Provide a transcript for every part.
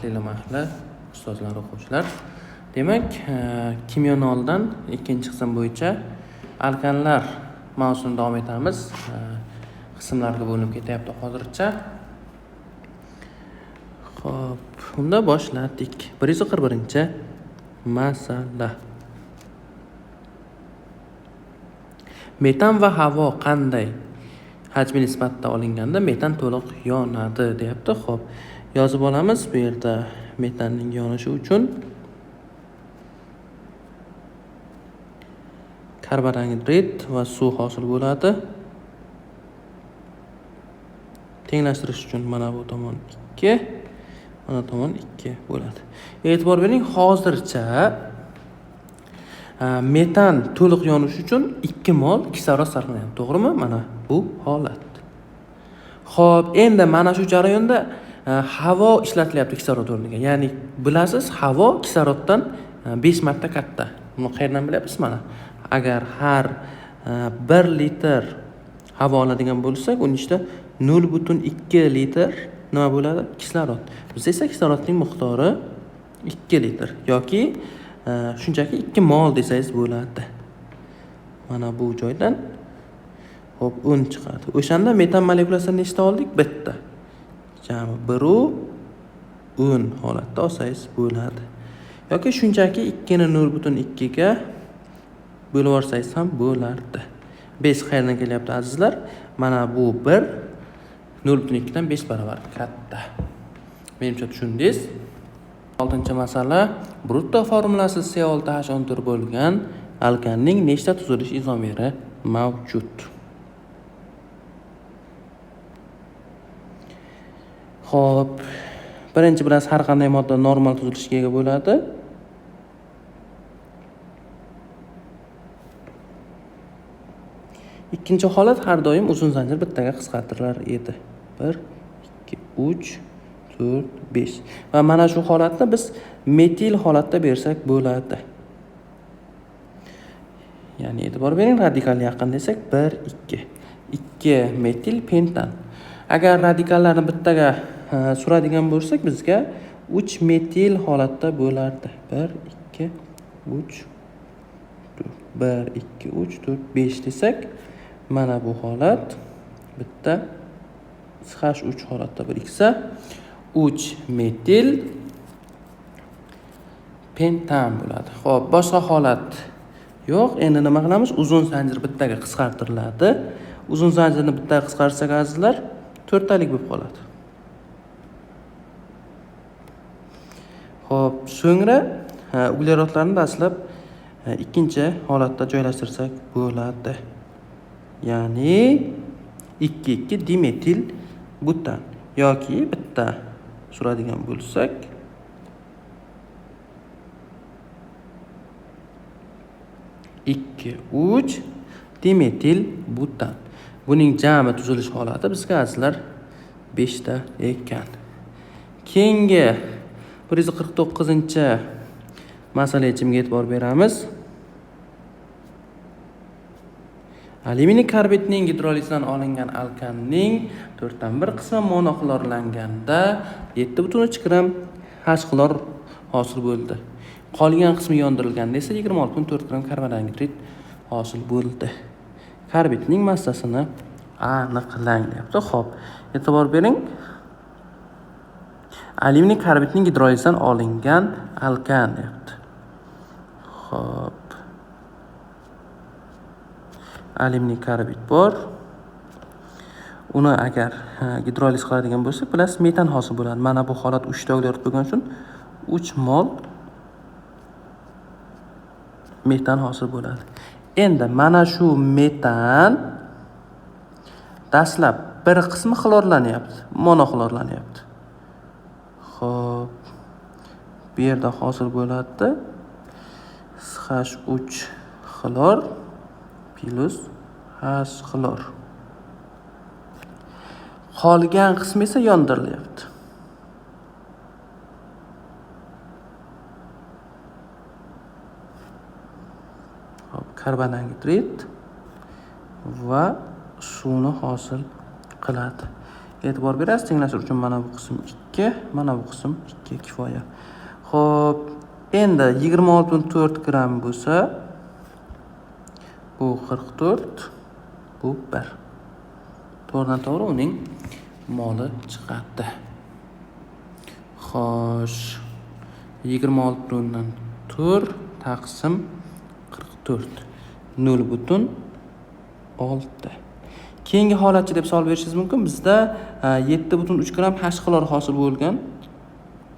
Hurmatli ilm ahli, ustozlar, o'quvchilar. Demak, kimyo noldan ikkinchi qism bo'yicha alkanlar mavzusini davom etamiz. Qismlarga bo'linib ketyapti hozircha. Xo'p, unda boshladik. 141-masala. Metan va havo qanday hajmi nisbatda olinganda metan to'liq yonadi deyapti. Xo'p, yozib olamiz bu yerda metanning yonishi uchun karbonangidrid va suv hosil bo'ladi. Tenglashtirish uchun mana bu tomon 2, mana tomon 2 bo'ladi. E'tibor bering, hozircha metan to'liq yonishi uchun 2 mol kislorod sarflanadi, to'g'rimi? Mana bu holat. Xo'p, endi mana shu jarayonda havo ishlatilyapti kislorod o'rniga. Ya'ni bilasiz, havo kisloroddan 5 marta katta. Buni qayerdan bilyapsiz mana? Agar har 1 litr havo oladigan bo'lsak, uning ichida 0,2 litr nima bo'ladi? Kislorod. Bizda esa kislorodning miqdori 2 litr yoki shunchaki 2 mol desangiz bo'ladi. Mana bu joydan hop 10 chiqadi. O'shanda metan molekulasini nechta oldik? Bitta. Jami 1.10 holatda olsangiz bo'ladi. Yoki shunchaki 2 ni 0,2 ga bo'lib yuborsangiz ham bo'lardi. 5 qayerdan kelyapti azizlar? Mana bu 1 0,2 dan 5 barobar katta. Menimcha tushundingiz. 6-masala. Brutto formulasi C6H14 bo'lgan alkanning nechta tuzilish izomeri mavjud? Xo'p, birinchi bilasiz, har qanday modda normal tuzilishga ega bo'ladi. Ikkinchi holat har doim uzun zanjir bittaga qisqartirilar edi. 1 2 3 4 5. Va mana shu holatni biz metil holatda bersak bo'ladi. Ya'ni e'tibor bering, radikal yaqin desak 1 2 2 metil pentan. Agar radikallarni bittaga suradigan bo'lsak, bizga 3 metil holatda bo'lardi. 1 2 3 4 1 2 3 4 5 desak, mana bu holat bitta CH3 holatda biriksa 3 metil pentan bo'ladi. Xo'p, boshqa holat yo'q. Endi nima qilamiz? Uzun zanjir bittaga qisqartiriladi. Uzun zanjirni bittaga qisqartirsak azizlar, 4 talik bo'lib qoladi. Xo'p, so'ngra uglerodlarni dastlab ikkinchi holatda joylashtirsak bo'ladi. Ya'ni 2 2 dimetil butan yoki bitta suradigan bo'lsak 2 3 dimetil butan. Buning jami tuzilish holati bizga azizlar 5 ta ekan. Keyingi 149-masala yechimiga e'tibor beramiz. Alyuminiy karbidning gidrolizdan olingan alkanning 1/4 qismi monoxlorlanganda 7,3 gramm H-xlor hosil bo'ldi. Qolgan qismi yondirilganda esa 26,4 gramm karbonangidrid hosil bo'ldi. Karbidning massasini aniqlang deyapti. Xo'p, e'tibor bering. Alyuminiy karbidning gidrolizdan olingan alkan deyapti. Xo'p. Alyuminiy karbid bor. Uni agar gidroliz qiladigan bo'lsak, bilasiz, metan hosil bo'ladi. Mana bu holat 3 ta uglerod bo'lgani uchun 3 mol metan hosil bo'ladi. Endi mana shu metan dastlab bir qismi xlorlanyapti, monoxlorlanyapti. Xo'p, bu yerda hosil bo'ladi CH3 xlor plus H xlor. Qolgan qismi esa yondirilyapti. Xo'p, karbonangidrid va suvni hosil qiladi. E'tibor berasiz, tenglashtirish uchun mana bu qism 2, mana bu qism 2 kifoya. Xo'p, endi 26,4 gramm bo'lsa, bu 44, bu 1. To'g'ridan to'g'ri uning moli chiqadi. Xo'sh, 26,4 taqsim 44, 0,6. Keyingi holatchi deb savol berishingiz mumkin. Bizda 7,3 gramm H xlor hosil bo'lgan.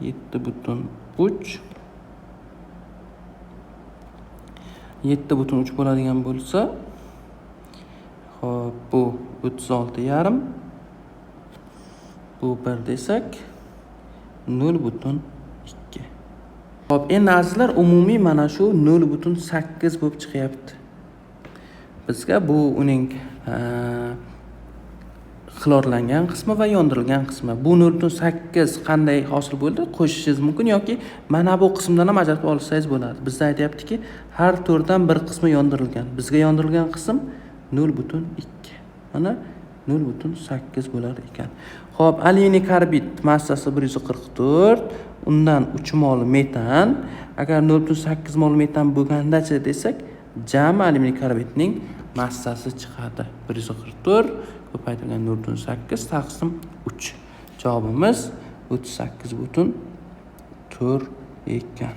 7,3 7,3 bo'ladigan bo'lsa, xo'p, bu 36,5, bu 1 desak 0,2. Xo'p, endi azizlar, umumiy mana shu 0,8 bo'lib chiqyapti. Bizga bu uning xlorlangan qismi va yondirilgan qismi. Bu 0,8 qanday hosil bo'ldi? Qo'shishingiz mumkin yoki mana bu qismdan ham ajratib olsangiz bo'ladi. Bizda aytyaptiki, har 4dan bir qismi yondirilgan. Bizga yondirilgan qism 0,2. Mana 0,8 bo'lar ekan. Xo'p, alyumin karbid massasi 144, undan 3 mol metan. Agar 0,8 mol metan bo'lgandachi desak, jami alyumin karbidning massasi chiqadi. 144 ko'paytirilgan 0,8 taqsim 3. Javobimiz 38,4 ekan.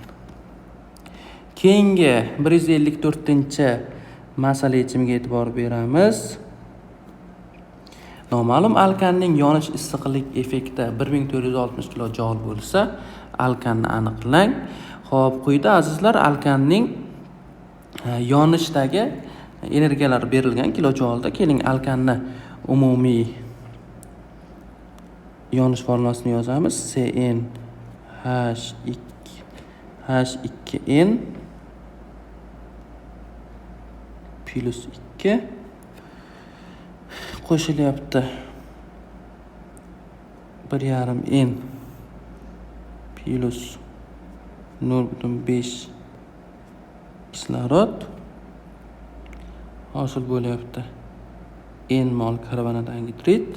Keyingi 154-masala yechimiga e'tibor beramiz. Noma'lum alkanning yonish issiqlik effekti 1460 kilojoul bo'lsa, alkanni aniqlang. Xo'p, quyida azizlar alkanning yonishdagi energiyalar berilgan kilojoulda. Keling, alkanni umumiy yonish formulasini yozamiz. Cn H2N plus 2 qo'shilyapti 1,5 N plus 0,5 kislorod hosil bo'lyapti. N mol karbonat angidrid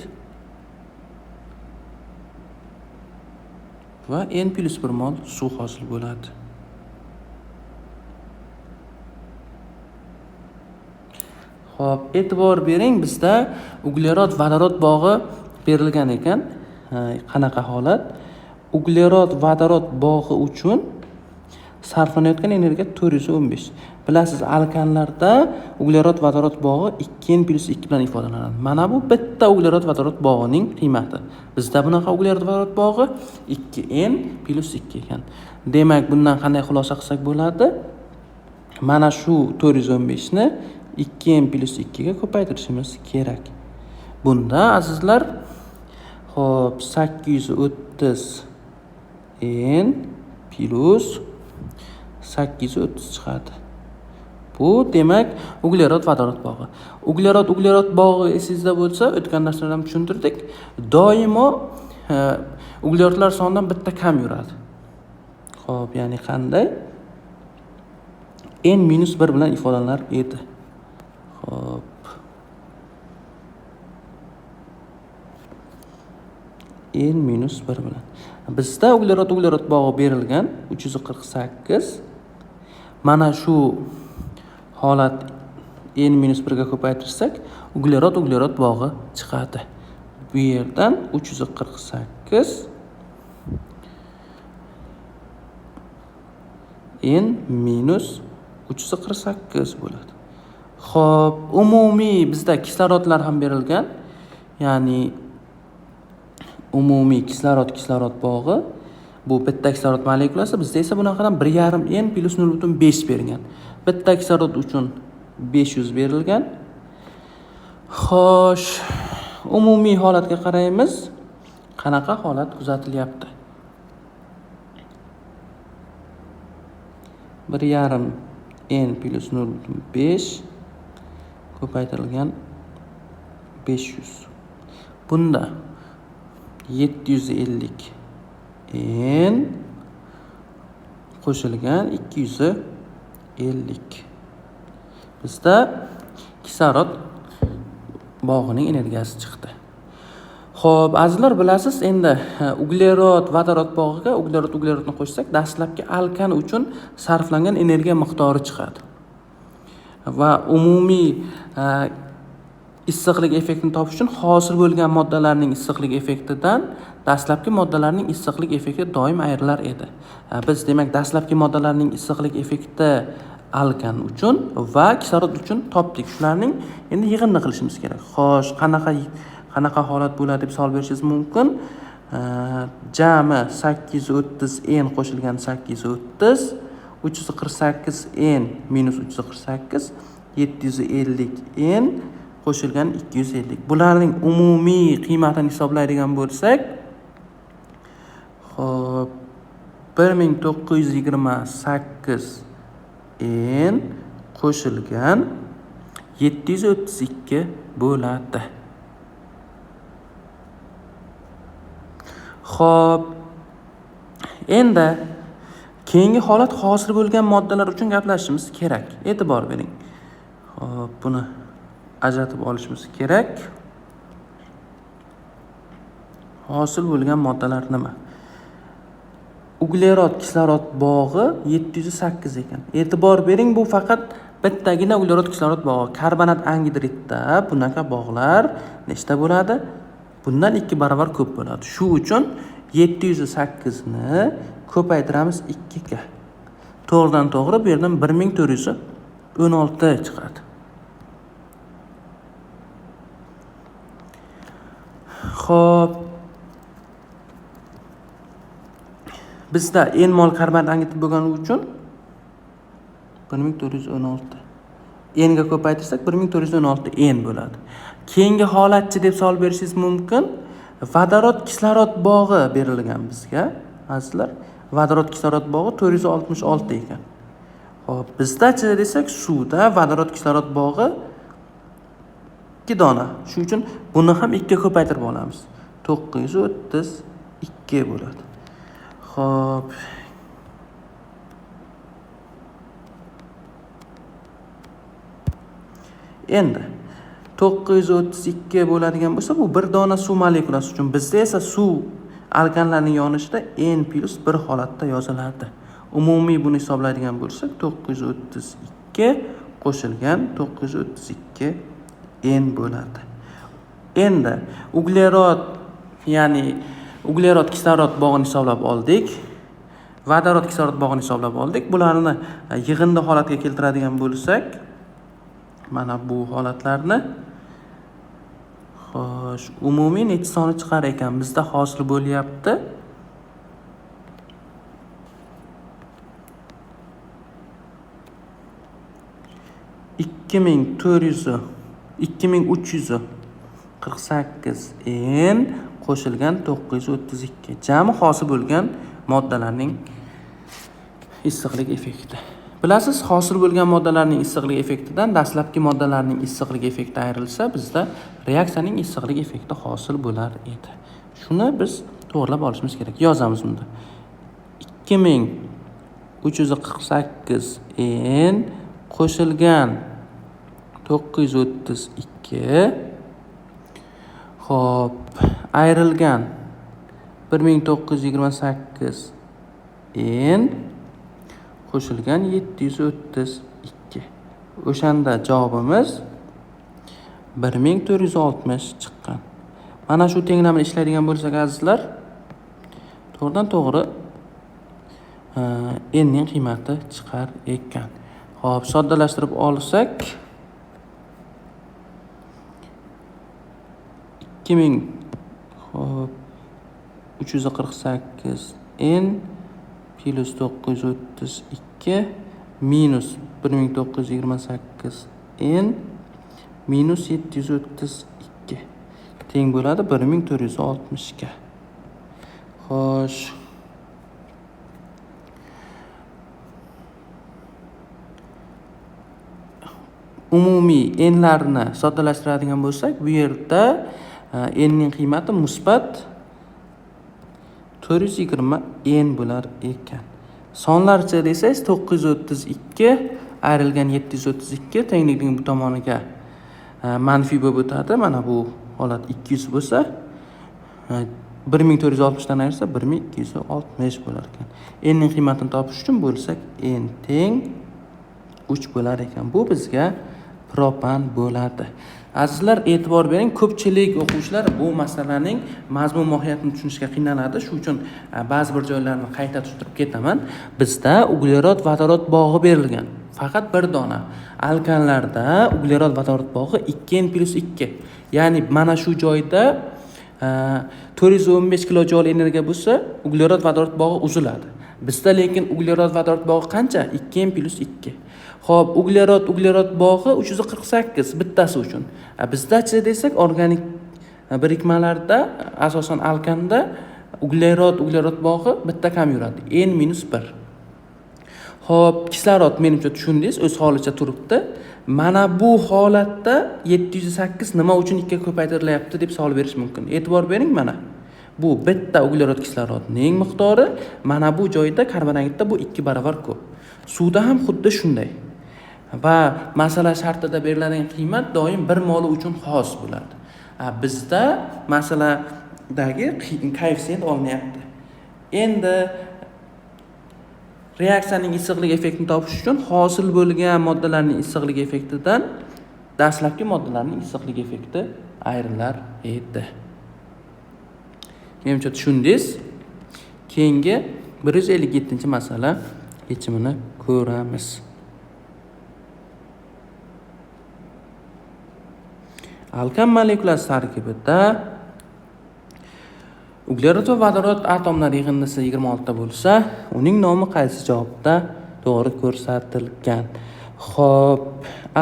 va N plus 1 mol suv hosil bo'ladi. Xo'p, e'tibor bering, bizda uglerod vodorod bog'i berilgan ekan. Qanaqa holat? Uglerod vodorod bog'i uchun sarflanayotgan energiya 415. Bilasiz, alkanlarda uglerod vodorod bog'i 2N plus 2 bilan ifodalanadi. Mana bu bitta uglerod vodorod bog'ining qiymati. Bizda bunaqa uglerod vodorod bog'i 2N plus 2 ekan. Demak, bundan qanday xulosa qilsak bo'ladi? Mana shu 415 ni 2N plus 2 ga ko'paytirishimiz kerak. Bunda azizlar, xo'p, 830 N plus 830 chiqadi. Bu demak uglerod vodorod bog'i. Uglerod uglerod bog'i esingizda bo'lsa, o'tgan darslarda ham tushuntirdik. Doimo uglerodlar sonidan bitta kam yuradi. Xo'p, ya'ni qanday? N minus 1 bilan ifodalanar edi. Xo'p. N minus 1 bilan. Bizda uglerod uglerod bog'i berilgan 348. Mana shu holat N minus 1 ga ko'paytirsak, uglerod uglerod bog'i chiqadi. Bu yerdan 348 N minus 348 bo'ladi. Xo'p, umumiy bizda kislorodlar ham berilgan. Ya'ni umumiy kislorod kislorod bog'i bu bitta kislorod molekulasi, bizda esa bunaqadan 1,5 N plus 0,5 berilgan. Bitta kislorod uchun 500 berilgan. Xo'sh, umumiy holatga qaraymiz. Qanaqa holat kuzatilyapti? 1,5 N plus 0,5 ko'paytirilgan 500. Bunda 750 N qo'shilgan 250. Bizda kislorod bog'ining energiyasi chiqdi. Xo'p, azizlar, bilasiz, endi uglerod vodorod bog'iga uglerod uglerodni qo'shsak, dastlabki alkan uchun sarflangan energiya miqdori chiqadi. Va umumiy issiqlik effektini topish uchun hosil bo'lgan moddalarning issiqlik effektidan dastlabki moddalarning issiqlik effekti doim ayrilar edi. Biz demak dastlabki moddalarning issiqlik effekti alkan uchun va kislorod uchun topdik. Shularning endi yig'inini qilishimiz kerak. Xo'sh, qanaqa holat bo'ladi deb savol berishingiz mumkin. Jami 830 n qo'shilgan 830, 348 n minus 348, 750 n qo'shilgan 250. Bularning umumiy qiymatini hisoblaydigan bo'lsak, xo'p, 1928 n qo'shilgan 732 bo'ladi. Xo'p, endi keyingi holat hosil bo'lgan moddalar uchun gaplashishimiz kerak. E'tibor bering. Xo'p, buni ajratib olishimiz kerak. Hosil bo'lgan moddalar nima? Uglerod kislorod bog'i 708 ekan. E'tibor bering, bu faqat bittagina uglerod kislorod bog'i. Karbonat angidridda bunaqa bog'lar nechta bo'ladi? Bundan 2 barobar ko'p bo'ladi. Shu uchun 708 ni ko'paytiramiz 2 ga. To'g'ridan to'g'ri bu yerdan 1416 chiqadi. Xo'p, bizda n mol karbonat angidrid bo'lgani uchun 1416 n ga ko'paytirsak 1416 n bo'ladi. Keyingi holatchi deb savol berishingiz mumkin. Vodorod kislorod bog'i berilgan bizga, azizlar. Vodorod kislorod bog'i 466 ekan. Xo'p, bizdachi desak, suvda vodorod kislorod bog'i 2 dona. Shu uchun buni ham 2 ga ko'paytirib olamiz. 932 bo'ladi. Xo'p. Endi 932 bo'ladigan bo'lsa, bu bir dona suv molekulasi uchun. Bizda esa suv alkanlarning yonishida n plus 1 holatda yoziladi. Umumiy buni hisoblaydigan bo'lsak, 932 qo'shilgan 932 n bo'ladi. Endi uglerod, ya'ni uglerod kislorod bog'ini hisoblab oldik. Vodorod kislorod bog'ini hisoblab oldik. Bularni yig'indi holatga keltiradigan bo'lsak, mana bu holatlarni, xo'sh, umumiy necha soni chiqar ekan? Bizda hosil bo'lyapti 2348 n qo'shilgan 932. Jami hosil bo'lgan moddalarning issiqlik effekti. Bilasiz, hosil bo'lgan moddalarning issiqlik effektidan dastlabki moddalarning issiqlik effekti ayrilsa, bizda reaksiyaning issiqlik effekti hosil bo'lar edi. Shuni biz to'g'rilab olishimiz kerak. Yozamiz bunda. 2348 n qo'shilgan 932, xo'p, ayrilgan 1928 n qo'shilgan 732. O'shanda javobimiz 1460 chiqqan. Mana shu tenglamani ishlaydigan bo'lsak, azizlar, to'g'ridan to'g'ri n ning qiymati chiqar ekan. Xo'p, soddalashtirib olsak, 2348 n plus 932 minus 1928 n minus 732 teng bo'ladi 1460 ga. Xo'sh, umumiy n'larni soddalashtiradigan bo'lsak, bu yerda n ning qiymati musbat 420 n bo'lar ekan. Sonlarcha desangiz 932 ayrilgan 732 tenglikning bu tomoniga manfiy bo'lib o'tadi. Mana bu holat 200 bo'lsa, 1460 dan ayirsa 1260 bo'lar ekan. N ning qiymatini topish uchun bo'lsak n teng 3 bo'lar ekan. Bu bizga propan bo'ladi. Azizlar, e'tibor bering, ko'pchilik o'quvchilar bu masalaning mazmun mohiyatini tushunishga qiynaladi. Shu uchun ba'zi bir joylarni qayta tushuntirib ketaman. Bizda uglerod vodorod bog'i berilgan. Faqat bir dona. Alkanlarda uglerod vodorod bog'i 2n + 2. Ya'ni mana shu joyda 415 kilojoul energiya bo'lsa, uglerod vodorod bog'i uziladi. Bizda lekin uglerod vodorod bog'i qancha? 2n + 2. Xo'p, uglerod uglerod bog'i 348 bittasi uchun. Bizdachi desak, organik birikmalarda, asosan alkanda uglerod uglerod bog'i bitta kam yuradi. N -1. Xo'p, kislorod menimcha tushundingiz, o'z holicha turibdi. Mana bu holatda 708 nima uchun 2 ga ko'paytirilyapti deb savol berish mumkin. E'tibor bering mana. Bu bitta uglerod kislorodning miqdori, mana bu joyda karbon angidda bu 2 barobar ko'p. Suvda ham xuddi shunday. Va masala shartida beriladigan qiymat doim 1 moli uchun xos bo'ladi. Bizda masaladagi koeffitsient olinyapti. Endi reaksiyaning issiqlik effektini topish uchun hosil bo'lgan moddalarning issiqlik effektidan dastlabki moddalarning issiqlik effekti ayrilar edi. Menimcha tushundingiz. Keyingi 157-masala yechimini ko'ramiz. Alkan molekulasi tarkibida uglerod va vodorod atomlar yig'indisi 26 ta bo'lsa, uning nomi qaysi javobda to'g'ri ko'rsatilgan? Xo'p,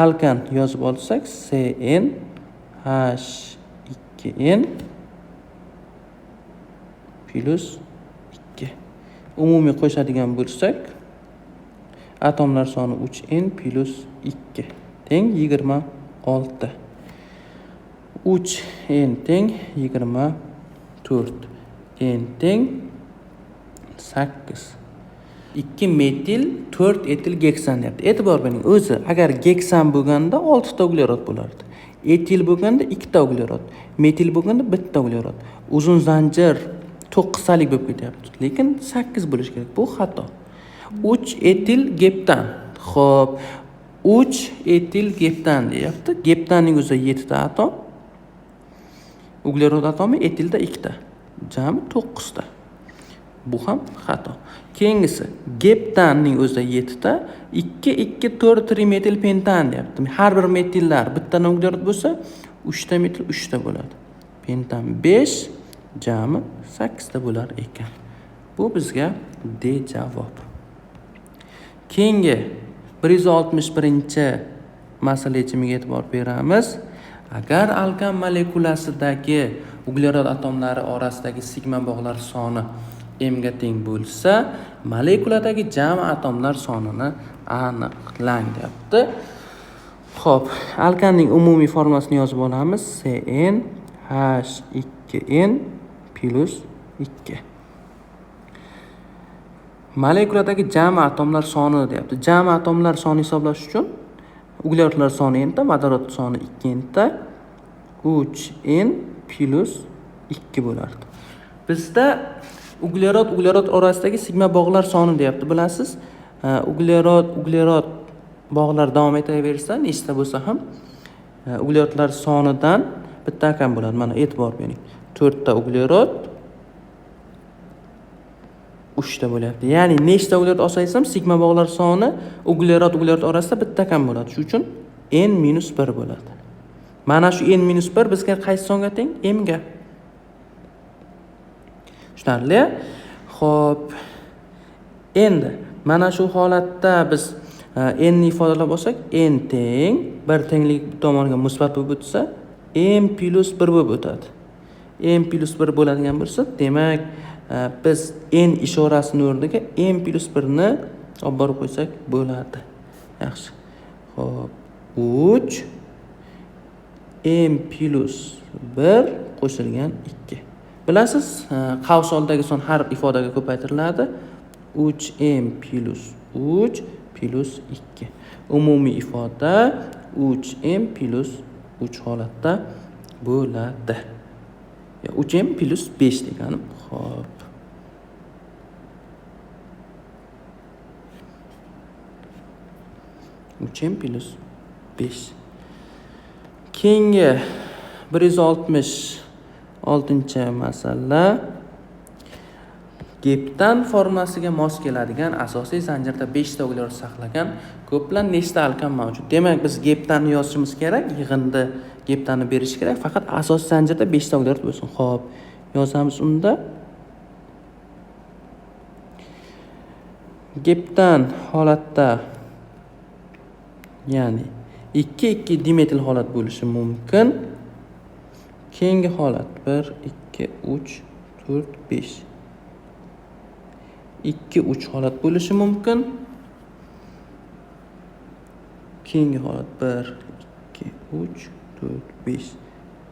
alkan yozib olsak CN H2N + 2. Umumiy qo'shadigan bo'lsak, atomlar soni 3N + 2 teng 26. 3N teng 24. N teng 8. 2 metil 4 etil geksan deyapti. E'tibor bering, o'zi agar geksan bo'lganda 6 ta uglerod bo'lardi. Etil bo'lganda 2 ta uglerod, metil bo'lganda 1 ta uglerod. Uzun zanjir 9 talik bo'lib ketyapti, lekin 8 bo'lishi kerak. Bu xato. 3 etil geptan. Xo'p, 3 etil geptan deyapti. Geptanning o'zi 7 ta atom. Uglerod atomi etilda 2 ta. Jami 9 ta. Bu ham xato. Keyingisi geptanning o'zida 7 ta, 2 2 4 trimetil pentan deyapti. Har bir metillar bittadan uglerod bo'lsa, 3 ta metil 3 ta bo'ladi. Pentan 5, jami 8 ta bo'lar ekan. Bu bizga D javob. Keyingi 161-masala yechimiga e'tibor beramiz. Agar alkan molekulasidagi uglerod atomlari orasidagi sigma bog'lar soni m ga teng bo'lsa, molekuladagi jami atomlar sonini aniqlang deyapti. Xo'p, alkanning umumiy formulasini yozib olamiz. CN H2N + 2. Molekuladagi jami atomlar soni deyapti. Jami atomlar soni hisoblash uchun uglerodlar soni n ta, vodorod soni 2 n ta, 3n + 2 bo'lardi. Bizda uglerod uglerod orasidagi sigma bog'lar soni deyapti, bilasiz. Uglerod uglerod bog'lar davom etaversa, nechta bo'lsa ham uglerodlar sonidan bitta kam bo'ladi. Mana e'tibor bering. 4 ta uglerod 3 ta bo'lyapti. Ya'ni nechta uglerod olsangiz ham sigma bog'lar soni uglerod uglerod orasida bitta kam bo'ladi. Shuning uchun n -1 bo'ladi. Mana shu n -1 bizga qaysi songa teng? M ga. Tushunarli? Xo'p, endi mana shu holatda biz n ni ifodalab olsak, n teng bir tenglik tomoniga musbat bo'lib o'tsa, m + 1 bo'lib o'tadi. M + 1 bo'ladigan bo'lsa, demak, biz n ishorasini o'rniga m + 1 ni olib borib qo'ysak bo'ladi. Yaxshi. Xo'p, 3 m + 1 qo'shilgan 2. Bilasiz, qavs oldidagi son har ifodaga ko'paytiriladi. 3m + 3 + 2. Umumiy ifoda 3m + 3 holatda bo'ladi. 3m plyus 5 deganim. Xo'p. 3m plyus 5. Keyingi 166-masala. Geptan formulasiga mos keladigan asosiy zanjirda 5 ta uglerod saqlagan ko'p bilan nechta alkan mavjud? Demak, biz geptanni yozishimiz kerak, yig'indi geptanni berish kerak, faqat asosiy zanjirda 5 ta uglerod bo'lsin. Xo'p, yozamiz unda. Geptan holatda, ya'ni 2,2 dimetil holat bo'lishi mumkin. Keyingi holat 1 2 3 4 5. 2 3 holat bo'lishi mumkin. Keyingi holat 1 2 3 4 5.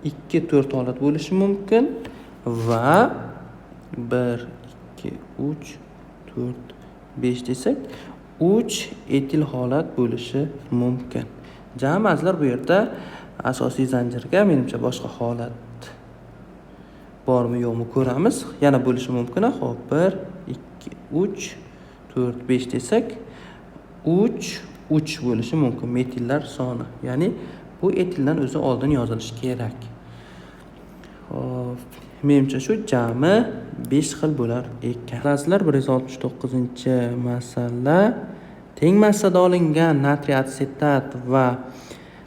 2 4 holat bo'lishi mumkin va 1 2 3 4 5 desak 3 etil holat bo'lishi mumkin. Jami azizlar, bu yerda asosiy zanjirga menimcha boshqa holat bormi yo'qmi ko'ramiz. Yana bo'lishi mumkin. Xo'p, 1 2 3 4 5 desak 3 3 bo'lishi mumkin metillar soni. Ya'ni bu etildan o'zi oldin yozilishi kerak. Xo'p, menimcha shu jami 5 xil bo'lar ekan. Azizlar, 169-masala. Teng massada olingan natriy atsetat va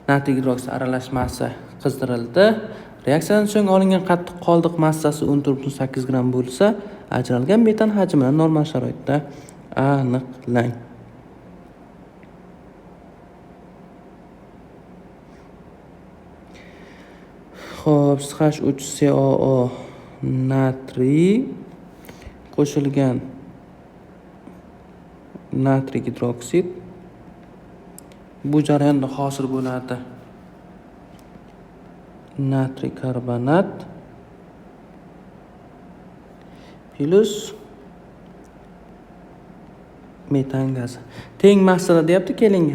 natriy gidroksid aralashmasi qizdirildi. Reaksiyadan so'ng olingan qattiq qoldiq massasi 14,8 gramm bo'lsa, ajralgan metan hajmini normal sharoitda aniqlang. Xo'p, CH3COO natriy qo'shilgan natriy gidroksid bu jarayonda hosil bo'ladi natriy karbonat plyus metan gazi. Teng massada deyapti. Keling,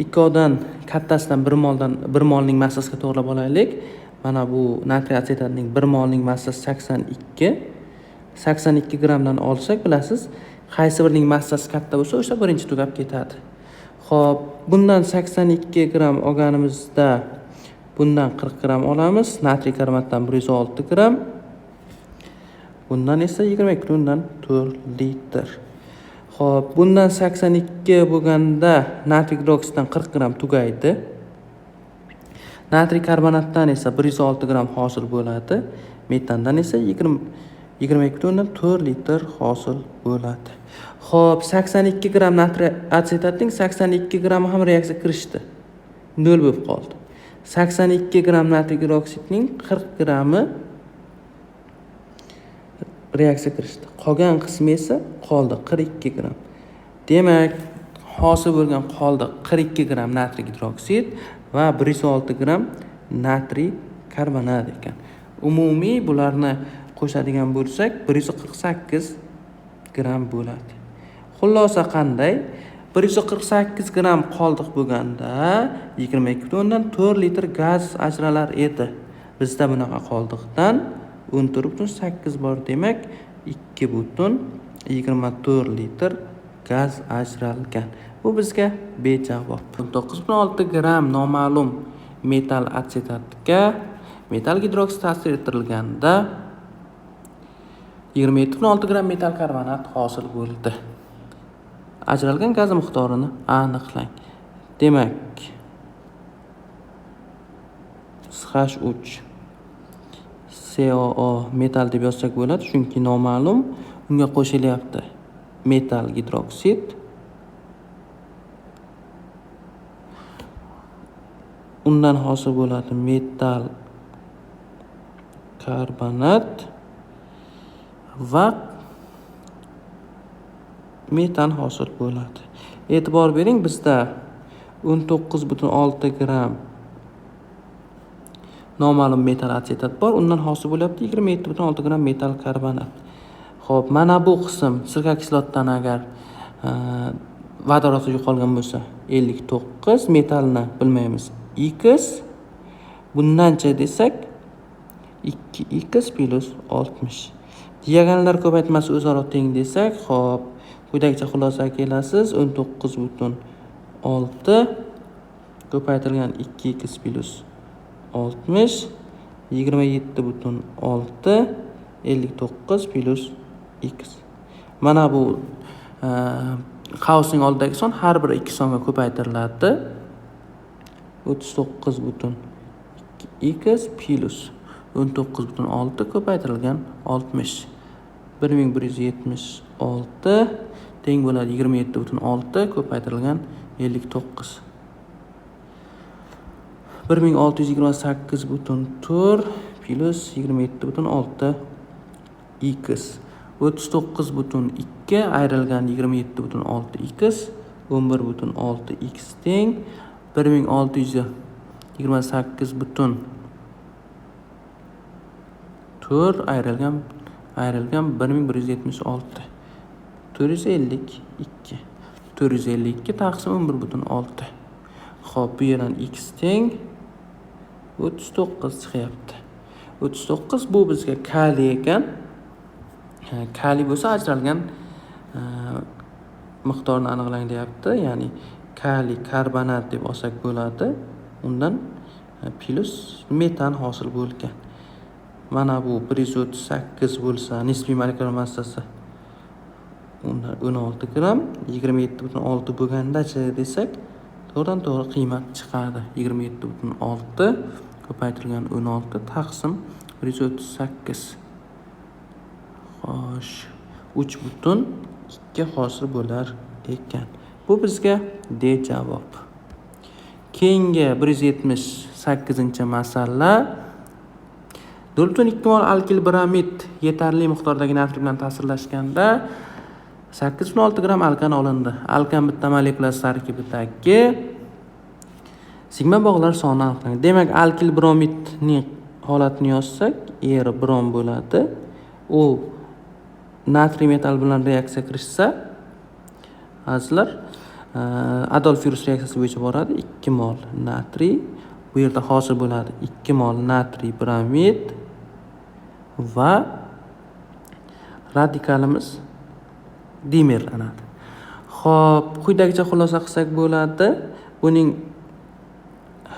ikkovidan kattasidan 1 moldan 1 molning massasiga to'g'rilab olaylik. Mana bu natriy atsetatning 1 molning massasi 82. 82 grammdan olsak, bilasiz, qaysi birining massasi katta bo'lsa, o'sha birinchi tugab ketadi. Xo'p, bundan 82 gramm olganimizda bundan 40 gramm olamiz, natriy karbonatdan 106 gramm. Bundan esa 22,4 litr. Xo'p, bundan 82 bo'lganda natriy gidroksiddan 40 gramm tugaydi. Natriy karbonatdan esa 106 gramm hosil bo'ladi. Metandan esa 22,4 litr hosil bo'ladi. Xo'p, 82 gramm natriy atsetatning 82 grammi ham reaksiya kirishdi. 0 bo'lib qoldi. 82 gramm natriy gidroksidning 40 grammi reaksiya kirishdi. Qolgan qismi esa qoldi 42 gramm. Demak, hosil bo'lgan qoldiq 42 gramm natriy gidroksid va 106 gramm natriy karbonat ekan. Umumiy bularni qo'shadigan bo'lsak 148 gramm bo'ladi. Xulosa qanday? 148 gramm qoldiq bo'lganda 22,4 litr gaz ajralar edi. Bizda bunaqa qoldiqdan 14,8 bor, demak 2,24 litr gaz ajralgan. Bu bizga B javob. 19,6 gramm noma'lum metal atsetatga metal gidroksid ta'sir ettirilganda 27,6 gramm metal karbonat hosil bo'ldi. Ajralgan gaz miqdorini aniqlang. Demak, CH3 COO metal deb yozsak bo'ladi, chunki noma'lum, unga qo'shilyapti metal gidroksid. Undan hosil bo'ladi metal karbonat va metan hosil bo'ladi. E'tibor bering, bizda 19,6 gramm noma'lum metal atsetat bor, undan hosil bo'lyapti 27,6 gramm metal karbonat. Xo'p, mana bu qism sirka kislotdan agar vodorod yo'qolgan bo'lsa 59, metalni bilmaymiz X, bundancha desak 2x plyus 60. Diagonallar ko'paytmasi o'zaro teng desak, xo'p, quyidagicha xulosaga kelasiz. 19,6 ko'paytirilgan 2x plyus 60 27,6 59 plyus x. Mana bu qavsning oldidagi son har bir ikki songa ko'paytiriladi. 39,2x plyus 19,6 ko'paytirilgan 60 1176 teng bo'ladi 27,6 ko'paytirilgan 59. 1628,4 plyus 27,6 x. 39,2 ayrilgan 27,6 x 11,6 x teng 1628,4 ayrilgan 1176 452. 452 taqsim 11,6. Xo'p, bu yerdan x teng 39 chiqyapti. 39 bu bizga kaliy ekan. Kaliy bo'lsa ajralgan miqdorni aniqlang deyapti. Ya'ni kaliy karbonat deb olsak bo'ladi. Undan plyus metan hosil bo'lgan. Mana bu 138 bo'lsa, nisbiy molekulyar massasi 16 gramm, 27,6 bo'lgandachi desak, to'g'ridan to'g'ri qiymat chiqadi. 27,6 ko'paytirilgan 16 taqsim 138. Xo'sh, 3,2 hosil bo'lar ekan. Bu bizga D javob. Keyingi 178-masala. 0,2 mol alkil bromid yetarli miqdordagi natriy bilan ta'sirlashganda 8,6 gramm alkan olindi. Alkan bitta molekulasi tarkibidagi sigma bog'lar sonini aniqlang. Demak, alkil bromidning holatini yozsak, R brom bo'ladi. U natriy metal bilan reaksiya kirishsa, azizlar, Adolf virus reaksiyasi bo'yicha boradi. 2 mol natriy bu yerda hosil bo'ladi. 2 mol natriy bromid va radikalimiz dimerlanadi. Xo'p, quyidagicha xulosa qilsak bo'ladi. Buning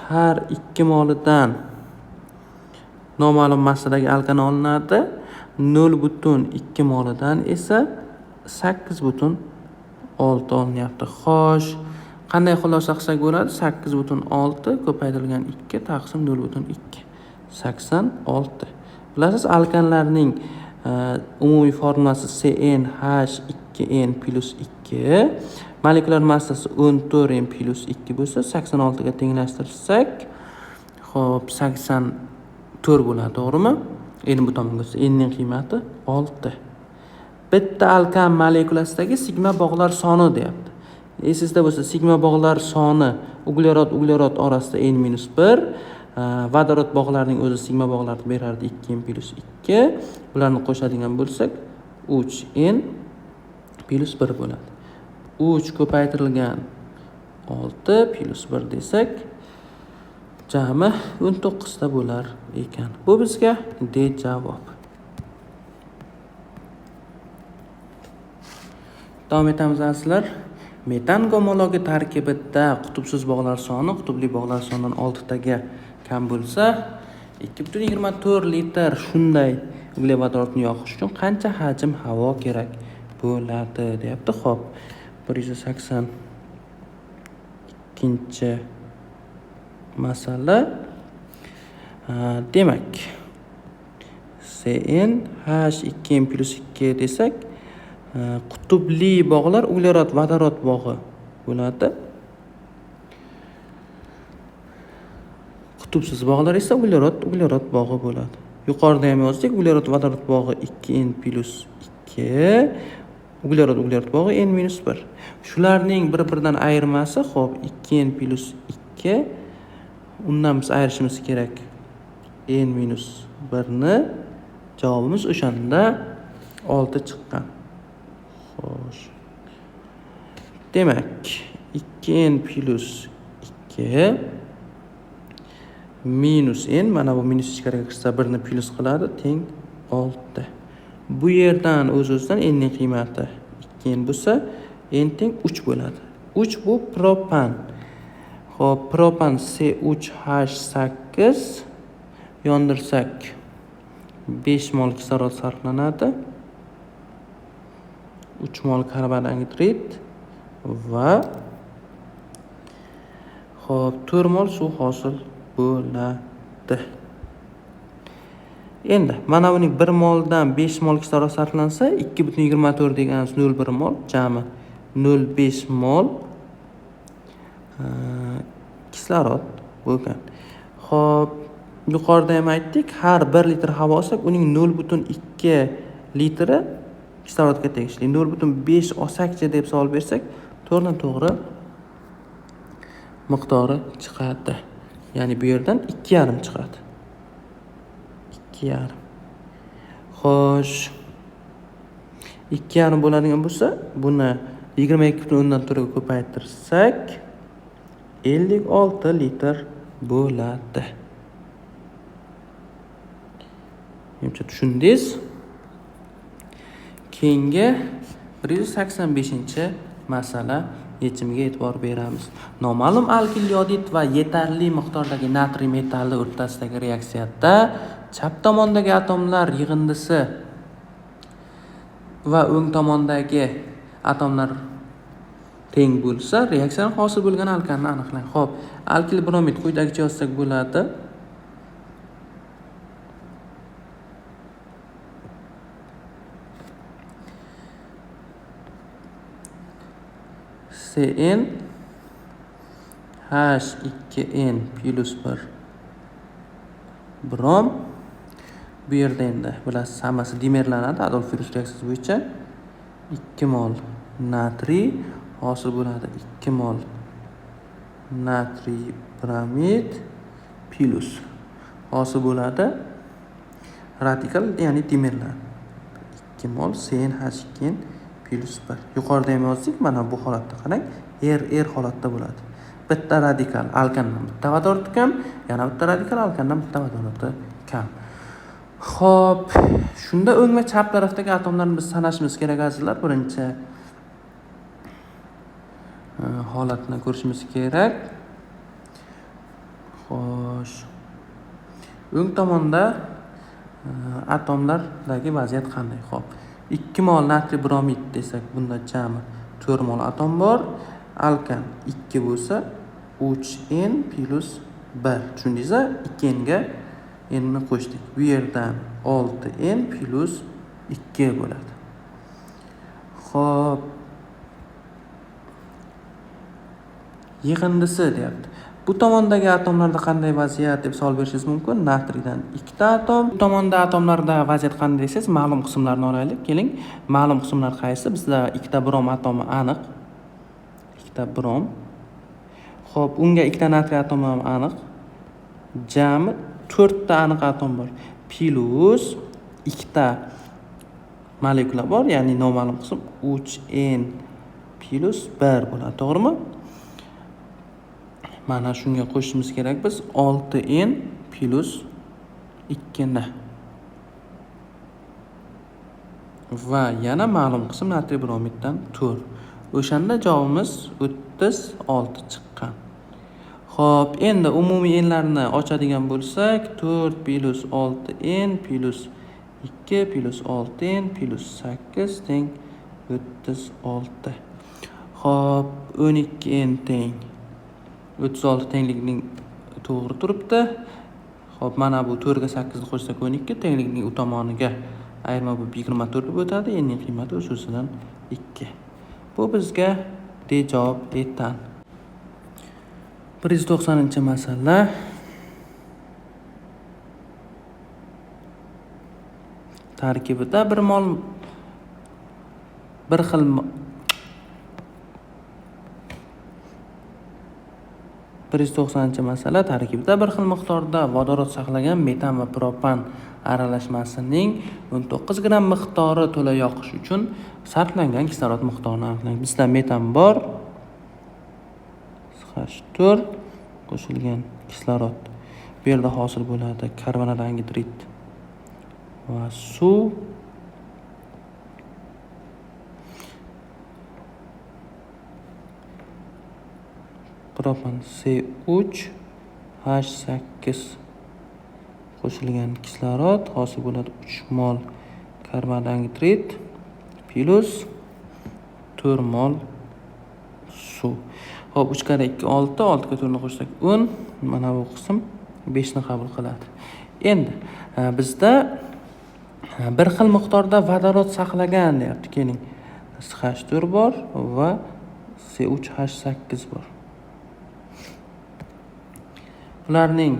har 2 molidan noma'lum massadagi alkan olinadi. 0,2 molidan esa 8,6 olinyapti. Xo'sh, qanday xulosa qilsak bo'ladi? 8,6 ko'paytirilgan 2 taqsim 0,2 86. Bilasiz, alkanlarning umumiy formulasi CnH2n plyus 2, molekulyar massasi 14n plyus 2 bo'lsa, 86 ga tenglashtirsak, xo'p, 84 bo'ladi, to'g'rimi? N bu tomonga o'tsa, n ning qiymati 6. Bitta alkan molekulasidagi sigma bog'lar soni deyapti. Esingizda bo'lsa, sigma bog'lar soni uglerod uglerod orasida n-1, vodorod bog'larining o'zi sigma bog'larni berardi 2n plyus 2. Bularni qo'shadigan bo'lsak, 3n plyus 1 bo'ladi. 3 ko'paytirilgan 6 plyus 1 desak, jami 19 ta bo'lar ekan. Bu bizga D javob. Davom etamiz azizlar. Metan gomologi tarkibida qutbsiz bog'lar soni qutbli bog'lar sonidan 6 taga kam bo'lsa, 2,24 litr shunday uglevodorodni yoqish uchun qancha hajm havo kerak bo'ladi deyapti. Xo'p, 182 masala. Demak, CnH2n plyus 2 desak, qutbli bog'lar uglerod vodorod bog'i bo'ladi. Qutbsiz bog'lar esa uglerod uglerod bog'i bo'ladi. Yuqorida ham yozdik, uglerod vodorod bog'i 2n plyus 2, uglerod uglerod bog'i n minus 1. Shularning bir-biridan ayirmasi, xo'p, 2n plyus 2, undan biz ayirishimiz kerak n minus 1 ni. Javobimiz o'shanda 6 chiqqan. Xo'sh. Demak, 2n plyus 2 Minus n, mana bu minus ichkariga kirsa 1 ni plyus qiladi, teng 6. Bu yerdan o'z-o'zidan n ning qiymati 2n bo'lsa, n teng 3 bo'ladi. 3 bu propan. Xo'p, propan C3H8 yondirsak 5 mol kislorod sarflanadi. 3 mol karbon angidrid va xo'p 4 mol suv hosil bo'ladi. Endi mana buning 1 moldan 5 mol kislorod sarflansa, 2,24 deganimiz 0,1 mol, jami 0,5 mol kislorod bo'lgan. Xo'p, yuqorida ham aytdik, har 1 litr havo olsak, uning 0,2 litri kislorodga tegishli. 0,5 olsakchi deb savol bersak, to'g'ridan-to'g'ri miqdori chiqadi. Ya'ni bu yerdan 2,5 chiqadi. 2,5. Xo'sh, 2,5 bo'ladigan bo'lsa, buni 22,4 ga ko'paytirsak, 56 litr bo'ladi. Menimcha tushundingiz. Keyingi 185-masala yechimiga e'tibor beramiz. Noma'lum alkil yodid va yetarli miqdordagi natriy metalli o'rtasidagi reaksiyada chap tomondagi atomlar yig'indisi va o'ng tomondagi atomlar teng bo'lsa, reaksiyadan hosil bo'lgan alkanni aniqlang. Xo'p, alkil bromid quyidagicha yozsak bo'ladi. CN H2N plus 1 brom. Bu yerda endi bilasiz, hammasi dimerlanadi Adolf Fritz reaksiyasi bo'yicha. 2 mol natriy hosil bo'ladi, 2 mol natriy bromid plus hosil bo'ladi radikal, ya'ni dimerlanadi. 2 mol CnH2n plus 1. Yuqorida ham yozdik, mana bu holatda qarang, R holatda bo'ladi. Bitta radikal alkandan bitta vodorod kam, yana bitta radikal alkandan bitta vodorodi kam. Xo'p, shunda o'ng va chap tarafdagi atomlarni biz sanashimiz kerak azizlar. Birinchi holatni ko'rishimiz kerak. Xo'sh, o'ng tomonda atomlardagi vaziyat qanday? Xo'p, 2 mol natriy bromid desak, bunda jami 4 mol atom bor. Alkan 2 bo'lsa, 3n plus 1. Tushundingiz-a? 2n ga n ni qo'shdik. Bu yerdan 6n plus 2 bo'ladi. Xo'p, yig'indisi deyapti. Bu tomondagi atomlarda qanday vaziyat deb savol berishingiz mumkin. Natriydan 2 ta atom. Bu tomonda atomlarda vaziyat qanday desangiz, ma'lum qismlarni olaylik. Keling, ma'lum qismlar qaysi? Bizda 2 ta brom atomi aniq. 2 ta brom. Xo'p, unga 2 ta natriy atomi ham aniq. Jami 4 ta aniq atom bor. Plus 2 ta molekula bor, ya'ni noma'lum qism 3n plus 1 bo'ladi, to'g'rimi? Mana shunga qo'shishimiz kerak biz 6n plus 2 ni. Va yana ma'lum qism natriy bromiddan 4. O'shanda javobimiz 36 chiqqan. Xo'p, endi umumiy n'larni ochadigan bo'lsak, 4 plus 6n plus 2 plus 6n plus 8 teng 36. Xo'p, 12n teng 36 tenglikning to'g'ri turibdi. Xo'p, mana bu 4 ga 8 ni qo'shsak 12, tenglikning u tomoniga ayirma bo'lib 24 bo'lib o'tadi. N ning qiymati o'z-o'zidan 2. Bu bizga D javob etan. 190-masala. Tarkibida bir mol bir xil 190-masala tarkibida bir xil miqdorda vodorod saqlagan metan va propan aralashmasining 19 gramm miqdori to'la yoqish uchun sarflangan kislorod miqdorini aniqlang. Bizda metan bor, CH4 qo'shilgan kislorod. Bu yerda hosil bo'ladi karbonat angidrid va suv. Propan C3H8 qo'shilgan kislorod hosil bo'ladi 3 mol karbonat angidrid plus 4 mol suv. Xo'p, 3 kare 2 6, 6 ga 4 ni qo'shsak 10. Mana bu qism 5 ni qabul qiladi. Endi bizda bir xil miqdorda vodorod saqlagan deyapti. Keling, CH4 bor va C3H8 bor. Ularning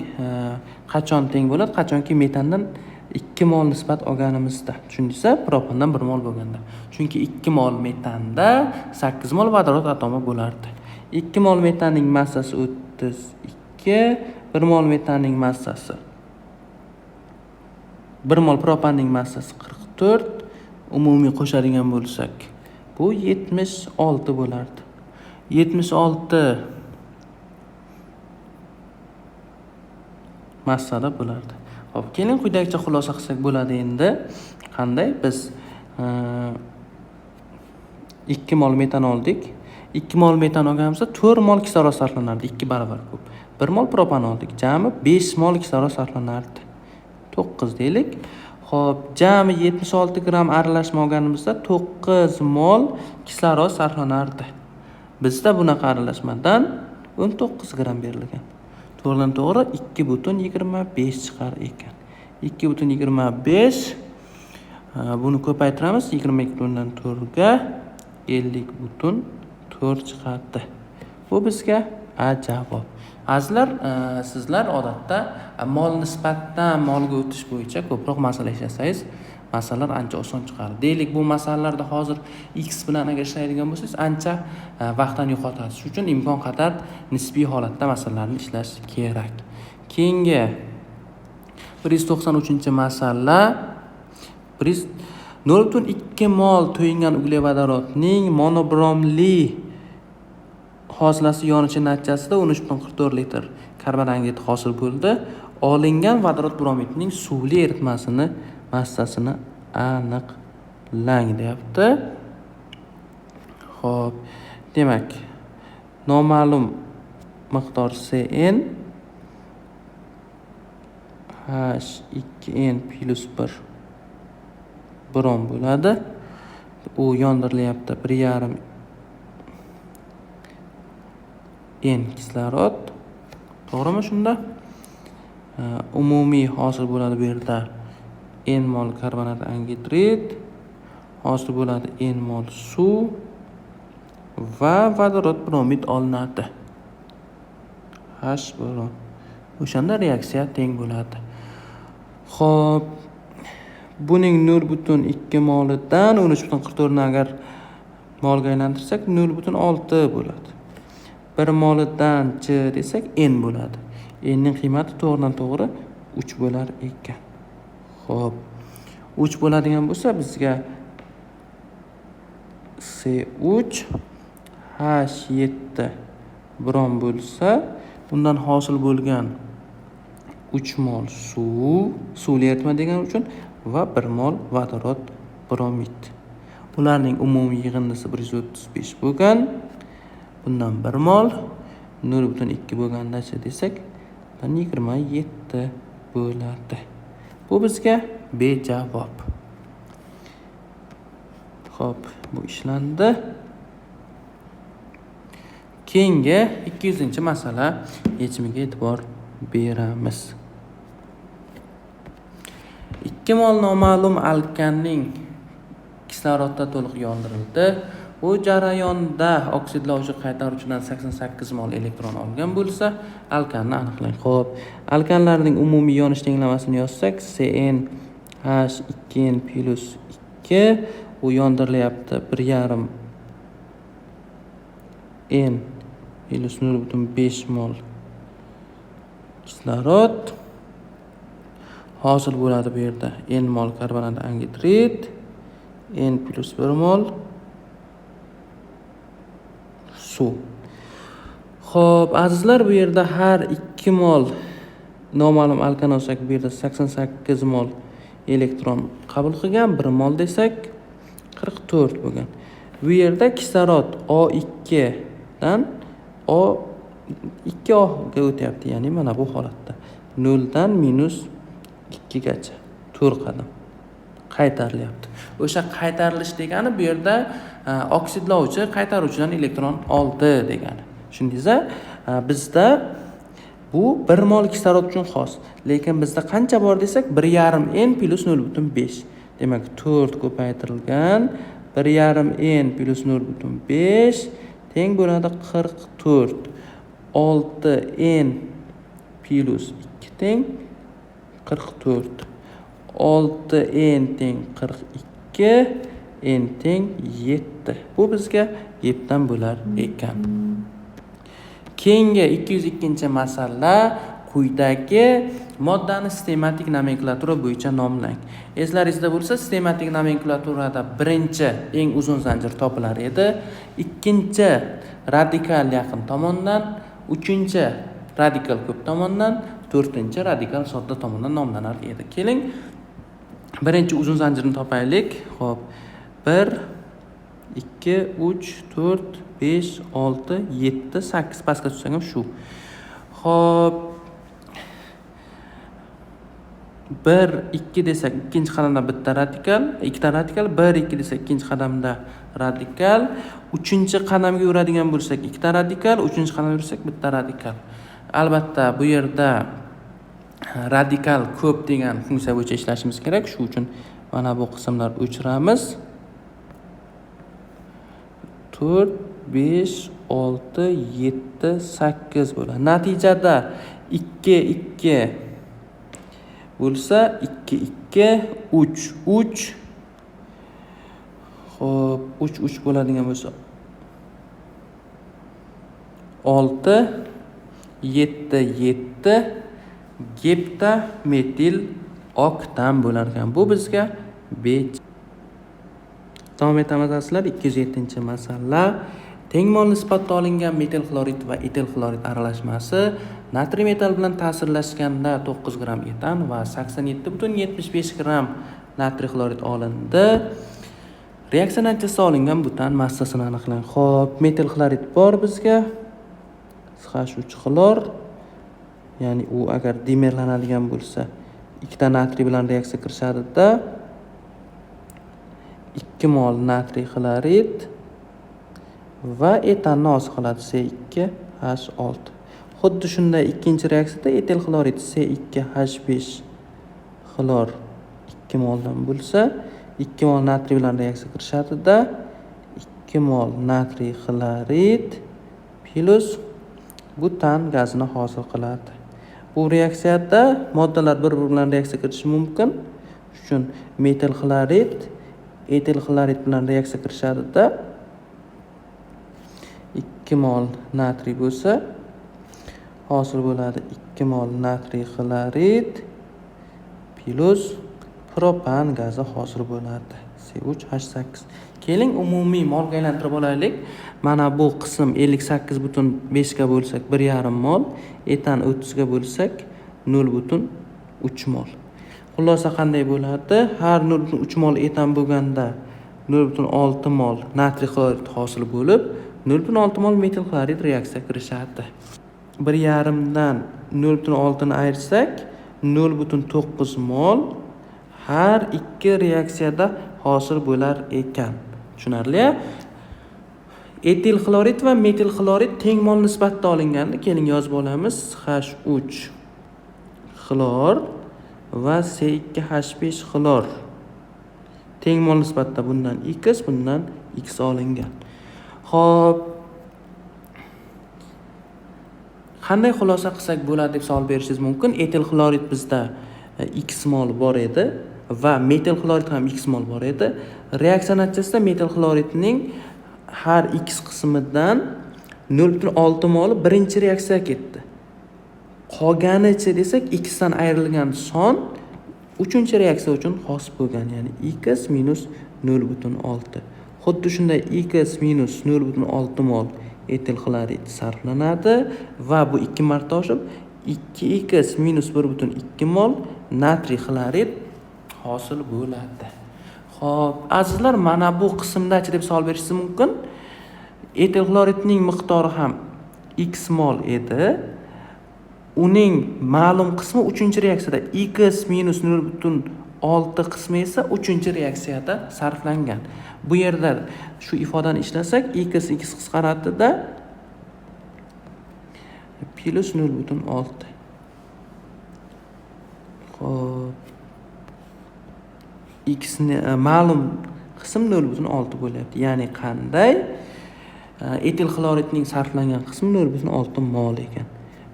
qachon teng bo'ladi? Qachonki metandan 2 mol nisbat olganimizda. Tushundingizmi? Propandan 1 mol bo'lganda. Chunki 2 mol metanda 8 mol vodorod atomi bo'lardi. 2 mol metanning massasi 32, 1 mol metanning massasi 1 mol propanning massasi 44, umumiy qo'shadigan bo'lsak, bu 76 bo'lardi. 76 massada bo'lardi. Xo'p, keling quyidagicha xulosa qilsak bo'ladi endi. Qanday? Biz 2 mol metan oldik. 2 mol metan olganimizda 4 mol kislorod sarflanardi, 2 barobar ko'p. 1 mol propan oldik, jami 5 mol kislorod sarflanardi. 9 deylik. Xo'p, jami 76 gramm aralashma olganimizda 9 mol kislorod sarflanardi. Bizda bunaqa aralashmadan 19 gramm berilgan. To'g'ridan to'g'ri 2,25 chiqar ekan. 2,25 buni ko'paytiramiz 22,4 ga 50,4 chiqadi. Bu bizga A javob. Azizlar, sizlar odatda mol nisbatdan molga o'tish bo'yicha ko'proq masala ishlasangiz, masalalar ancha oson chiqadi. Deylik, bu masalalarda hozir x bilan agar ishlaydigan bo'lsangiz, ancha vaqtdan yo'qotasiz. Shuning uchun imkon qadar nisbiy holatda masalalarni ishlash kerak. Keyingi 193-masala. 0,2 mol to'yingan uglevodorodning monobromli hosilasi yonishi natijasida 13,44 litr karbon angidrid hosil bo'ldi. Olingan vodorod bromidning suvli eritmasini massasini aniqlang deyapti. Xo'p, demak, noma'lum miqdor Cn H2n plus 1 brom bo'ladi. U yondirilyapti 1,5 N kislorod. To'g'rimi shunda? Umumiy hosil bo'ladi bu yerda N mol karbonat angidrid, hosil bo'ladi N mol suv va vodorod bromid olinadi. H brom. O'shanda reaksiya teng bo'ladi. Xo'p, buning 0,2 molidan 13,44 ni agar molga aylantirsak 0,6 bo'ladi. 1 molidan ch desak N bo'ladi. N ning qiymati to'g'ridan to'g'ri 3 bo'lar ekan. Xo'p, 3 bo'ladigan bo'lsa bizga C3 H7 brom bo'lsa, undan hosil bo'lgan 3 mol suv, suvli eritma degani uchun va 1 mol vodorod bromid. Ularning umumiy yig'indisi 135 bo'lgan. Bundan 1 mol 0,2 bo'lgandachi desak, 27 bo'ladi. Bu bizga B javob. Xo'p, bu ishlandi. Keyingi 200-masala yechimiga e'tibor beramiz. 2 mol noma'lum alkanning kislorodda to'liq yondirildi. Bu jarayonda oksidlovchi qaytaruvchidan 88 mol elektron olgan bo'lsa, alkanni aniqlang. Xo'p, alkanlarning umumiy yonish tenglamasini yozsak, Cn H2n plus 2 u yondirilyapti 1,5 N plus 0,5 mol kislorod hosil bo'ladi bu yerda N mol karbonat angidrid, N plus 1 mol suv. Xo'p, azizlar, bu yerda har 2 mol Noma'lum alkan olsak, bu yerda 88 mol elektron qabul qilgan, 1 mol desak 44 bo'lgan. Bu yerda kislorod O2 dan O2 ga o'tyapti, ya'ni mana bu holatda 0 dan -2 gacha 4 qadam qaytarilyapti. O'sha qaytarilish degani bu yerda oksidlovchi qaytaruvchidan elektron oldi degani. Tushundingiz-a? Bizda bu 1 mol kislorod uchun xos, lekin bizda qancha bor desak 1,5 N plus 0,5. Demak 4 ko'paytirilgan 1,5 N plus 0,5 teng bo'ladi 44. 6 N plus 2 teng 44. 6 N teng 42, N teng 7. Bu bizga geptan bo'lar ekan. Keyingi 202-masala. Quyidagi moddani sistematik nomenklatura bo'yicha nomlang. Eslaringizda bo'lsa, sistematik nomenklaturada birinchi eng uzun zanjir topilar edi, ikkinchi radikal yaqin tomondan, uchinchi radikal ko'p tomondan, to'rtinchi radikal sodda tomondan nomlanar edi. Keling, birinchi uzun zanjirni topaylik. Xo'p, 1 2 3 4 5 6 7 8, pastga tushsak ham shu. Xo'p, 1 2 desak ikkinchi qadamda bitta radikal, ikkita radikal, 1 2 desak ikkinchi qadamda radikal, uchinchi qadamga yuradigan bo'lsak ikkita radikal, uchinchi qadamga yursak bitta radikal. Albatta bu yerda radikal ko'p degan funksiya bo'yicha ishlashimiz kerak. Shu uchun mana bu qismlar o'chiramiz. 4 5 6 7 8 bo'ladi. Natijada 2 2 bo'lsa 2 2 3 3. Xo'p, 3 3 bo'ladigan bo'lsa 6 7 7 gepta metil oktan bo'lar ekan. Bu bizga B. Davom etamiz azizlar. 207-masala. Teng mol nisbatda olingan metil xlorid va etil xlorid aralashmasi natriy metal bilan ta'sirlashganda 9 gramm etan va 87,75 gramm natriy xlorid olindi. Reaksiya natijasida olingan butan massasini aniqlang. Xo'p, metil xlorid bor bizga. CH3 xlor, ya'ni u agar dimerlanadigan bo'lsa, ikkita natriy bilan reaksiya kirishadi-da 2 mol natriy xlorid va etanni hosil qiladi C2H6. Xuddi shunday ikkinchi reaksiyada etil xlorid C2H5 xlor 2 moldan bo'lsa, 2 mol natriy bilan reaksiya kirishadi-da 2 mol natriy xlorid plus butan gazini hosil qiladi. Bu reaksiyada moddalar bir-biri bilan reaksiya kirishi mumkin. Shuning uchun metil xlorid etil xlorid bilan reaksiya kirishadi-da 2 mol natriy bo'lsa hosil bo'ladi 2 mol natriy xlorid plus propan gazi hosil bo'ladi C3H8. Keling, umumiy molga aylantirib olaylik. Mana bu qism 58,5 ga bo'lsak 1,5 mol, etan 30 ga bo'lsak 0,3 mol. Xulosa qanday bo'ladi? Har 0,3 mol etan bo'lganda 0,6 mol natriy xlorid hosil bo'lib, 0,6 mol metil xlorid reaksiya kirishadi. 1,5 dan 0,6 ni ayirsak 0,9 mol har ikki reaksiyada hosil bo'lar ekan. Tushunarli? Etil xlorid va metil xlorid teng mol nisbatda olingandi. Keling, yozib olamiz. H3 xlor va C2H5 xlor teng mol nisbatda bundan X, bundan X olingan. Xo'p, qanday xulosa qilsak bo'ladi deb savol berishingiz mumkin. Etil xlorid bizda X mol bor edi va metil xlorid ham X mol bor edi. Reaksiya natijasida metil xloridning har X qismidan 0,6 moli birinchi reaksiyaga ketdi. Qolganicha desak X dan ayrilgan son uchinchi reaksiya uchun xos bo'lgan, ya'ni X minus 0,6. Xuddi shunday X minus 0,6 mol etil xlorid sarflanadi va bu 2 marta oshib 2x minus 1,2 mol natriy xlorid hosil bo'ladi. Xo'p, azizlar, mana bu qismdachi deb savol berishingiz mumkin. Etil xloridning miqdori ham x mol edi. Uning ma'lum qismi 3-reaksiyada x minus 0,6 qismi esa 3-reaksiyada sarflangan. Bu yerda shu ifodani ishlasak, x x qisqaradida plus 0,6. Xo'p, x ni ma'lum qism 0,6 bo'lyapti. Ya'ni qanday? Etil xloridning sarflangan qismi 0,6 mol ekan.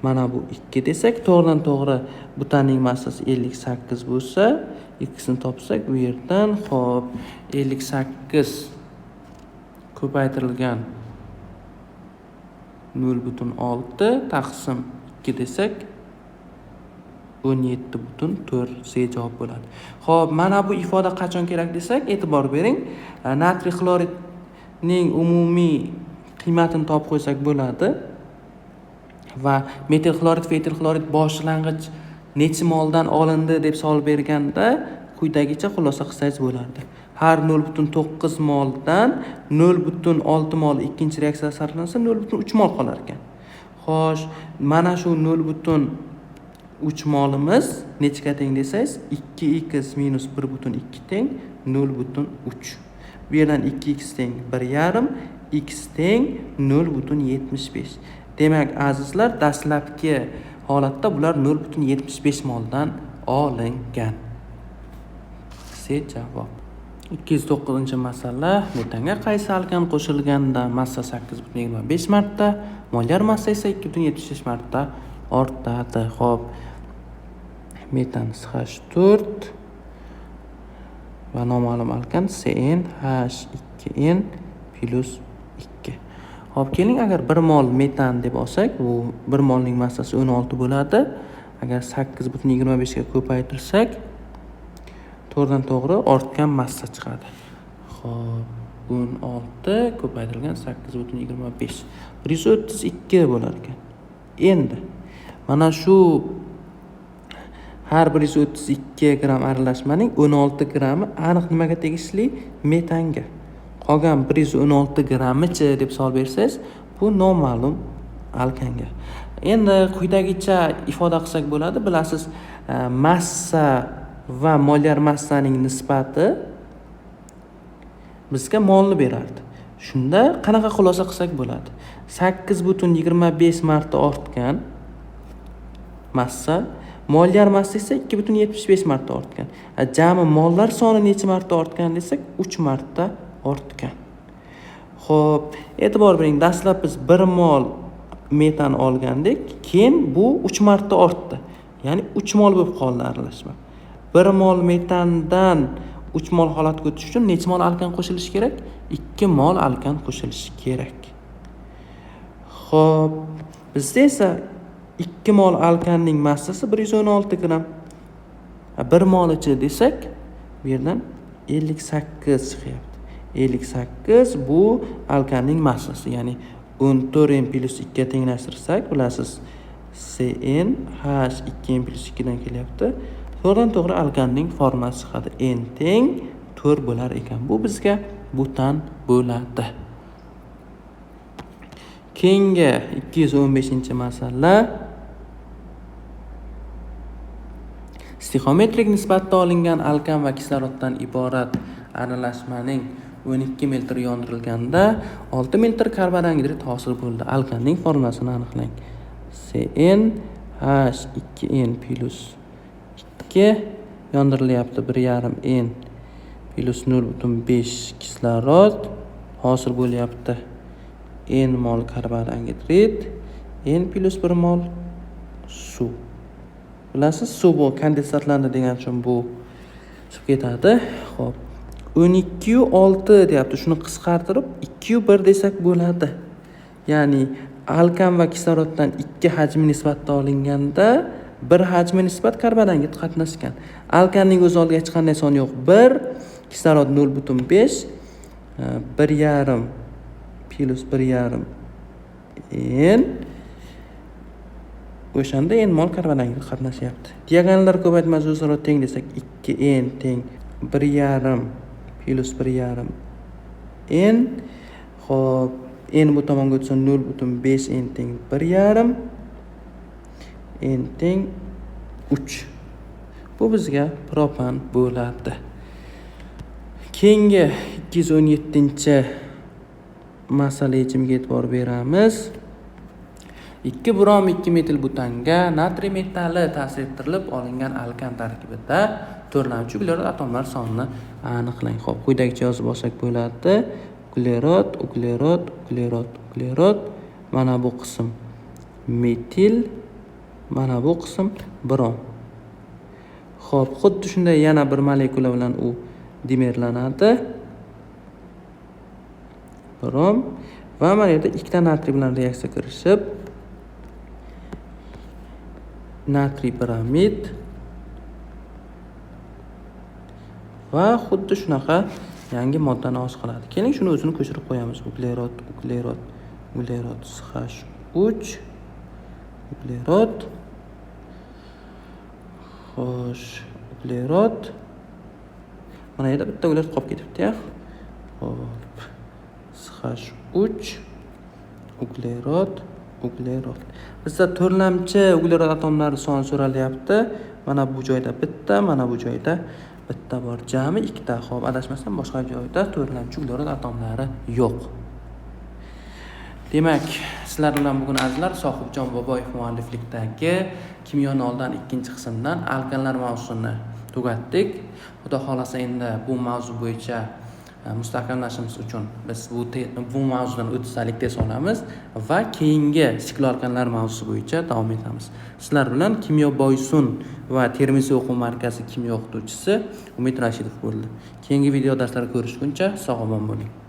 Mana bu 2 desak, to'g'ridan to'g'ri butanning massasi 58 bo'lsa, x ni topsak bu yerdan, xo'p, 58 ko'paytirilgan 0,6 taqsim 2 desak 17,4 C javob bo'ladi. Xo'p, mana bu ifoda qachon kerak desak, e'tibor bering. Natriy xloridning umumiy qiymatini topib qo'ysak bo'ladi. Va metil xlorid va etil xlorid boshlang'ich necha moldan olindi deb savol berganda quyidagicha xulosa qilsangiz bo'lardi. Har 0,9 moldan 0,6 mol ikkinchi reaksiyada sarflansa 0,3 mol qolar ekan. Xo'sh, mana shu 0,3 molimiz nechaga teng desangiz, 2x minus 1,2 teng 0,3. Bu yerdan 2x teng 1,5, x teng 0,75. Demak, azizlar, dastlabki holatda bular 0,75 moldan olingan. C javob. 209-masala. Metanga qaysi alkan qo'shilganda massa 8,25 marta, molyar massa esa 2,76 marta ortadi. Xo'p, metan CH4 va noma'lum alkan CnH2n plus 2. Xo'p, keling, agar 1 mol metan deb olsak, bu 1 molning massasi 16 bo'ladi. Agar 8,25 ga ko'paytirsak, to'g'ridan to'g'ri ortgan massa chiqadi. Xo'p, 16 ko'paytirilgan 8,25 132 bo'lar ekan. Endi mana shu har 132 gramm aralashmaning 16 grammi aniq nimaga tegishli? Metanga. Qolgan 116 grammichi deb savol bersangiz, bu noma'lum alkanga. Endi quyidagicha ifoda qilsak bo'ladi. Bilasiz, massa va molyar massaning nisbati bizga molni berardi. Shunda qanaqa xulosa qilsak bo'ladi? 8,25 marta ortgan massa, molyar massa esa 2,75 marta ortgan. Jami mollar soni necha marta ortgan desak, 3 marta ortgan. Xo'p, e'tibor bering, dastlab biz 1 mol metan olgandik, keyin bu 3 marta ortdi. Ya'ni 3 mol bo'lib qoldi aralashma. 1 mol metandan 3 mol holatga o'tish uchun necha mol alkan qo'shilishi kerak? 2 mol alkan qo'shilishi kerak. Xo'p, bizda esa 2 mol alkanning massasi 116 gramm. 1 molichi desak, bu yerdan 58 chiqyapti. 58 bu alkanning massasi, ya'ni 14 n plus 2 ga tenglashtirsak, bilasiz, CnH2n plus 2 dan kelyapti. To'g'ridan to'g'ri alkanning formulasi chiqadi. N teng 4 bo'lar ekan. Bu bizga butan bo'ladi. Keyingi 215-masala. Stixometrik nisbatda olingan alkan va kisloroddan iborat aralashmaning 12 ml yondirilganda 6 ml karbon angidrid hosil bo'ldi. Alkanning formulasini aniqlang. CnH2n plus 2 yondirilyapti 1,5 n plus 0,5 kislorod hosil bo'lyapti. N mol karbon angidrid, N plus 1 mol suv. Bilasiz, suv bu kondensatlandi degan uchun bu chiqib ketadi. Xo'p, 12,6 deyapti. Shuni qisqartirib 2,1 desak bo'ladi. Ya'ni alkan va kisloroddan 2 hajmi nisbatda olinganda 1 hajmi nisbat karbon angidrid qatnashgan. Alkanning o'z oldiga hech qanday son yo'q. 1, kislorod 0,5, 1,5 plus 1,5 n O'shanda n mol karbon angidrid qatnashyapti. Diagonallar ko'paytmasi o'zaro teng desak, 2 n teng 1,5 plyus 1,5 n. Xo'p, n bu tomonga o'tsa, 0,5 n teng 1,5, n teng 3. Bu bizga propan bo'ladi. Keyingi 217-masala yechimiga e'tibor beramiz. 2 brom 2 metil butanga natriy metalli ta'sir ettirilib olingan alkan tarkibida to'rtlamchi uglerod atomlar sonini aniqlang. Xo'p, quyidagicha yozib olsak bo'ladi. Uglerod, uglerod, uglerod, uglerod. Mana bu qism metil, mana bu qism brom. Xo'p, xuddi shunday yana bir molekula bilan u dimerlanadi. Brom va mana yerda ikkita natriy bilan reaksiya kirishib, natriy bromid va xuddi shunaqa yangi moddani hosil qiladi. Keling, shuni o'zini ko'chirib qo'yamiz. Uglerod, uglerod, uglerod, CH3, uglerod. Xo'sh, uglerod. Mana yerda bitta uglerod qolib ketibdi-ya. Xo'p, CH3, uglerod, uglerod. Bizda to'rtlamchi uglerod atomlari soni so'ralyapti. Mana bu joyda bitta, mana bu joyda bitta bor. Jami ikkita. Xo'p, adashmasam boshqa joyda to'rtlamchi uglerod atomlari yo'q. Demak, sizlar bilan bugun, azizlar, Sohibjon Boboyev mualliflikdagi Kimyo noldan ikkinchi qismdan alkanlar mavzusini tugatdik. Xudo xohlasa, endi bu mavzu bo'yicha mustahkamlashimiz uchun biz bu mavzudan 30 talik test olamiz va keyingi sikloalkanlar mavzusi bo'yicha davom etamiz. Sizlar bilan Kimyo Boysun va Termiziy o'quv markazi kimyo o'qituvchisi Umid Rashidov bo'ldi. Keyingi video darslarda ko'rishguncha sog' omon bo'ling.